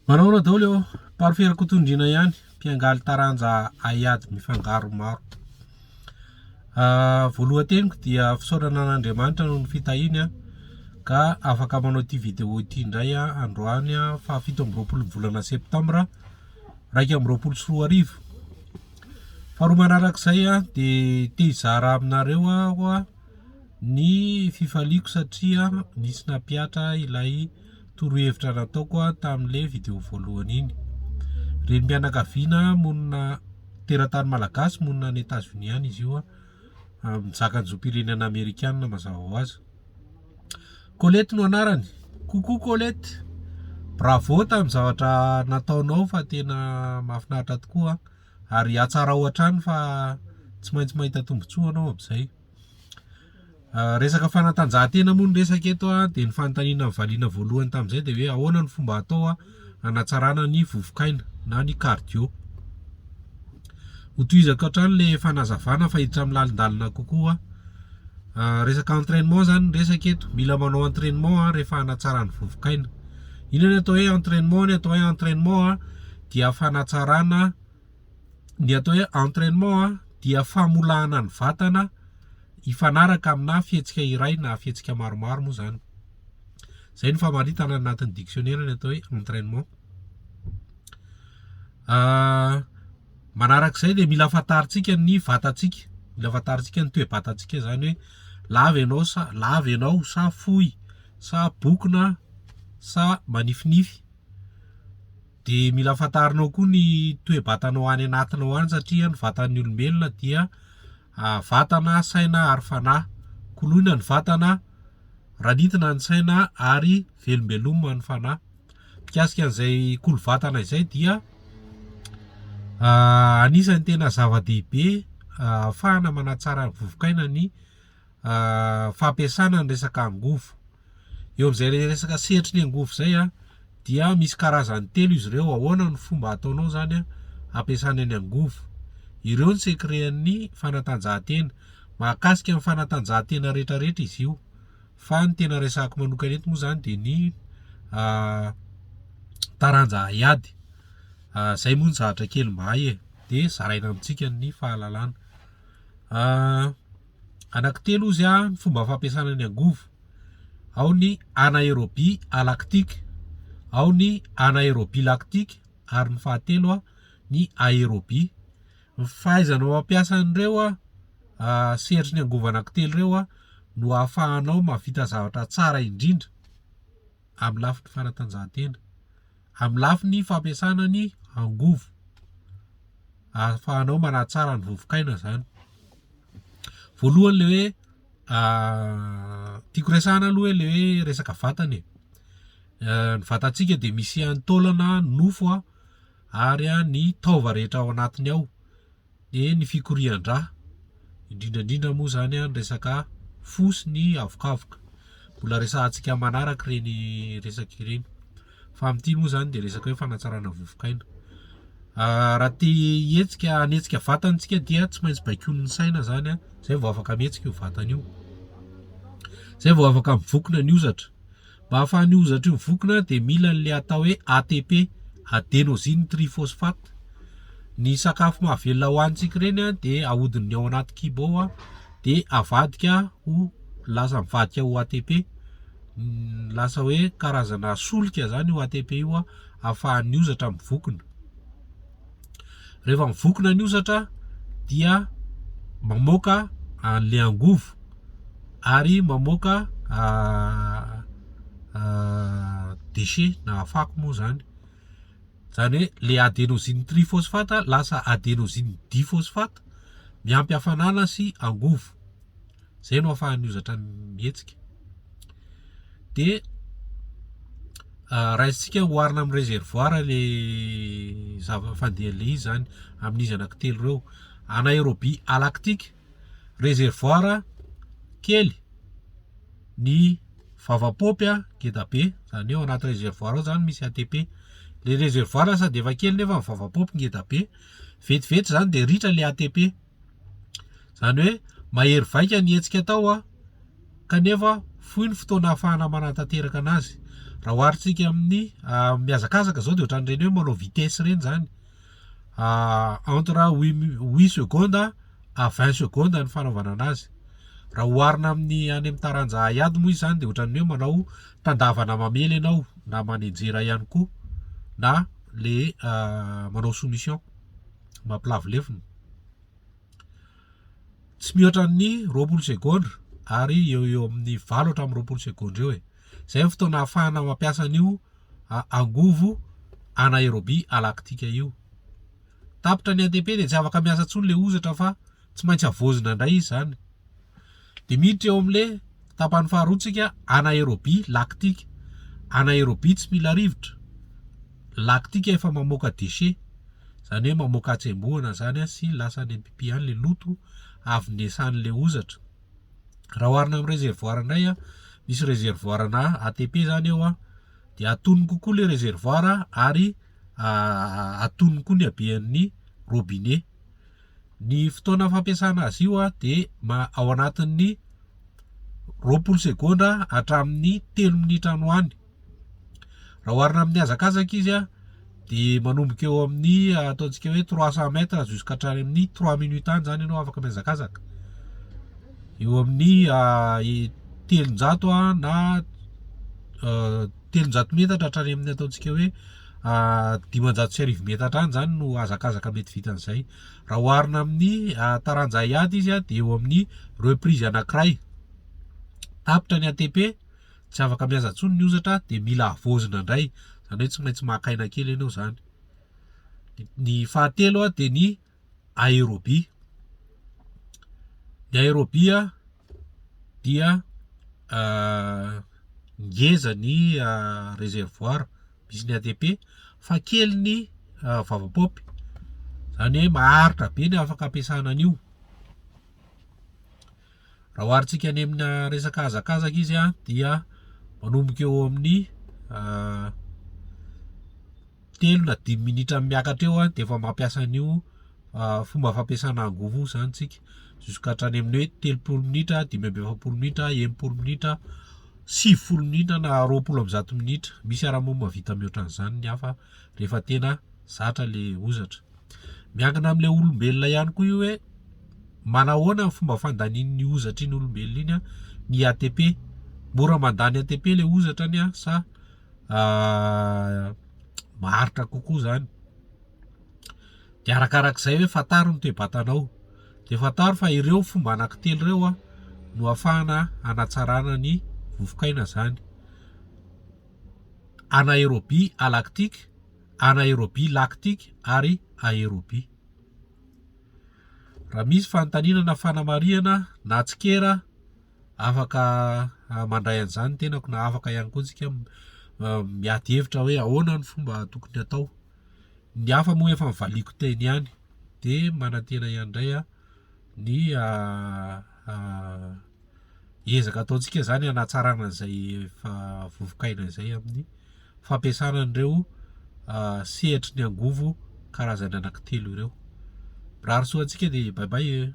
Manahoana daholo eo, Parfait Rakotondriana ihany, mpiangaly taranja haiady mifangaro maro. Voalohan-teniko dia fisaorana an'Andriamanitra noho ny fitahiany ka afaka manao ity vidéo ity indray androany faha 27 ny volana septambra 2021. Faharoa manarak'izay dia te hizara aminareo aho ny fifaliako satria nisy nampihatra ilay torohevitra nataoko tamin'ilay vidéo voalohany iny. Renim-pianakaviana monina teratany malagasy monina any Etazonia any izy io, mizaka ny zom-pirenena amerikana mazava ho azy. Colette no anarany. Coucou Colette. Bravo tamin'ny zavatra nataonao fa tena mahafinaritra tokoa ary hatsarao hatrany fa tsy maintsy mahita tombontsoa anao amin'izay. Resaka fanatanjahantena moa no resaka eto dia ny fanontaniana nivaliana voalohany tamin'izay dia hoe ahoana ny fomba atao hanatsarana ny vovokaina na ny cardio. Hotohizako hatrany ilay fanazavana fa hiditra amin'ny lalindalina kokoa. Resaka entraînement izany ny resaka eto. Mila manao entraînement rehefa hanatsara ny vovokaina. Inona ny atao hoe entraînement? Ny atao hoe entraînement dia fanatsarana Ny atao hoe entraînement dia famolahana ny vatana hifanaraka aminà fihetsika iray na fihetsika maromaro moa izany. Izay no famaritana anatin'ny dictionnaire ny atao hoe entraînement. Manarak'izay dia mila fantarintsika ny vatantsika, mila fantarintsika ny toe-batantsika izany hoe lava ianao sa lava ianao sa fohy sa bokona sa manifinify. Dia mila fantarinao koa ny toe-batanao any anatinao any satria ny vatan'ny olombelona dia vatana, saina ary fanahy. Koloina ny vatana, ranitina ny saina ary velombelomina ny fanahy. Mikasika an'izay kolo vatana izay dia anisan'ny tena zava-dehibe ahafahana manatsara ny vovokaina ny fampiasana ny resaka angovo. Eo amin'izay resaka sehatry ny angovo izay dia misy karazany telo izy ireo, ahoana no fomba ataonao izany hampiasana ny angovo. Ireo ny secret-n'ny fanatanjahantena. Mahakasika ny fanatanjahantena rehetrarehetra izy io. Fa ny tena resahako manokana eto moa izany dia ny taranja haiady. Izay moa ny zavatra kely mba hay e. Dia zaraina amintsika ny fahalalana. Anankitelo ozy ny fomba fampiasana ny angovo. Ao ny anaérobie alactique, ao ny anaérobie lactique ary ny fahatelo ny aérobie. Ny fahaizanao mampiasa an'ireo sehatry ny angovo anankitelo ireo no ahafahanao mahavita zavatra tsara indrindra amin'ny lafiny fanatanjahantena. Amin'ny lafiny fampiasana ny angovo, ahafahanao manatsara ny vovokaina izany. Voalohany le hoe tiako resahana aloha hoe le hoe resaka vatana e. Ny vatantsika dia misy ny taolana, ny nofo ary ny taova rehetra ao anatiny ao. dia ny fikorian-drà, indrindra indrindra moa izany ny resaka fo sy ny avokavoka. Mbola resahantsika manaraka ireny resaka ireny. Fa amin'ity moa izany dia resaka hoe fanatsarana vovokaina. Raha te hihetsika, hanetsika vatana isika dia tsy maintsy baikoin'ny saina izany, izay vao afaka mihetsika io vatana io. Izay vao afaka mivokona ny hozatra. Mba ahafahan'io hozatra io mivokona dia mila an'ilay atao hoe ATP, Adenosine Triphosphate. Ny sakafo mahavelona hohanintsika ireny dia ahodin'ny ao anaty kibo ao dia avadika ho lasa mivadika ho ATP. Lasa hoe karazana solika izany io ATP io ahafahan'ny hozatra mivokona. Rehefa mivokona ny hozatra dia mamoaka an'ilay angovo ary mamoaka déchet na fako moa zany. Zany hoe le adenosine triphosphate lasa adenosine diphosphate miampy hafanana sy angovo. Zay no ahafahan'ny hozatra mihetsika. De raisintsika oharina amin'ny réservoir le zava-fandehan'le izy zany amin'izy anankitelo ireo. Anaérobie alactique, réservoir kely ny vava-paompy ngeda be, zany hoe ao anaty réservoir ao zany misy ATP. Le réservoir sady efa kely nefa ny vava-paompy ngeda be, vetivety zany de ritra le ATP. Izany hoe mahery vaika ny hetsika atao kanefa fohy ny fotoana ahafahana manatanteraka anazy. Raha oharintsika amin'ny mihazakazaka izao dia ohatran'ireny hoe manao vitesse ireny izany. Entre huit secondes à 20 secondes ny fanaovana anazy. Raha oharina amin'ny any amin'ny taranja haiady moa izy izany dia ohatran'ny hoe manao tandavana mamely ianao na manenjera ihany koa na le manao soumission mampilavo lefona. Tsy mihoatra ny 20 segondra ary eo eo amin'ny 8 hatramin'ny 20 segondra eo e. Izay ny fotoana ahafahana mampiasa an'io angovo anaerobie alactique io. Tapitra ny ATP dia tsy afaka miasa intsony ilay hozatra fa tsy maintsy havaozina indray izy izany. Dia miditra eo amin'ilay tapany faharoa tsika anaerobie lactique. Anaerobie tsy mila rivotra. Lactique efa mamoaka déchet. Izany hoe mamoaka hatsembohana izany sy lasa any am-pipi any ilay loto avy nesan'ilay hozatra. Raha oharina amin'ny réservoir indray, misy réservoir ana ATP izany eo dia atonony kokoa ilay réservoir ary atonony koa ny habean'ny robinet. Ny fotoana fampiasana azy io dia ao anatin'ny 20 segondra hatramin'ny 3 minitra any ho any. Raha oharina amin'ny hazakazaka izy dia manomboka eo amin'ny ataontsika hoe 300 mètres jusqu'à hatrany amin'ny 3 minutes any izany ianao afaka mihazakazaka. Eo amin'ny 300 na 300 metatra hatrany amin'ny ataontsika hoe 1500 metatra any izany no hazakazaka mety vitan'izay. Raha oharina amin'ny taranja haiady izy dia eo amin'ny reprise anankiray. Tapitra ny ATP, tsy afaka mihaza intsony ny hozatra dia mila havaozina indray. Izany hoe tsy maintsy maka aina kely ianao izany. Ny fahatelo dia ny aérobie. Ny aérobie dia ngeza ny réservoir misy ny ATP fa kely ny vavapaopy. Izany hoe maharitra be ny afaka ampiasana an'io. Raha oharintsika any amina resaka hazakazaka izy dia manomboka eo amin'ny 3 na 5 minitra miakatra eo dia efa mampiasa an'io fomba fampiasana angovo io izany tsika jusqu'à hatrany amin'ny hoe 30 minitra, 45 minitra, 60 minitra, 90 minitra na 120 minitra. Misy ara moa mahavita mihoatra an'izany ny hafa rehefa tena zatra le hozatra. Miankina amin'ilay olombelona ihany koa io hoe manahoana ny fomba fandanian'ny hozatra iny olombelona iny ny ATP. Mora mandany ATP le hozatra ny sa maharitra kokoa izany. Dia arakarak'izay hoe fantaro ny toe-batanao. Dia fantaro fa ireo fomba anankitelo ireo no ahafahana hanatsarana ny vovokaina izany. Anaerobie alactique, anaerobie lactique ary aerobie. Raha misy fanontaniana na fanamarihana na tsikera afaka mandray an'izany ny tenako na afaka ihany koa tsika miady hevitra hoe ahoana ny fomba tokony atao. Ny hafa moa efa nivaliako teny ihany dia manantena ihany indray aho ny ezaka ataontsika izany hanatsarana an'izay efa vovokaina izay amin'ny fampiasana an'ireo sehatry ny angovo karazany anankitelo ireo. Mirary soa antsika dia bye bye e.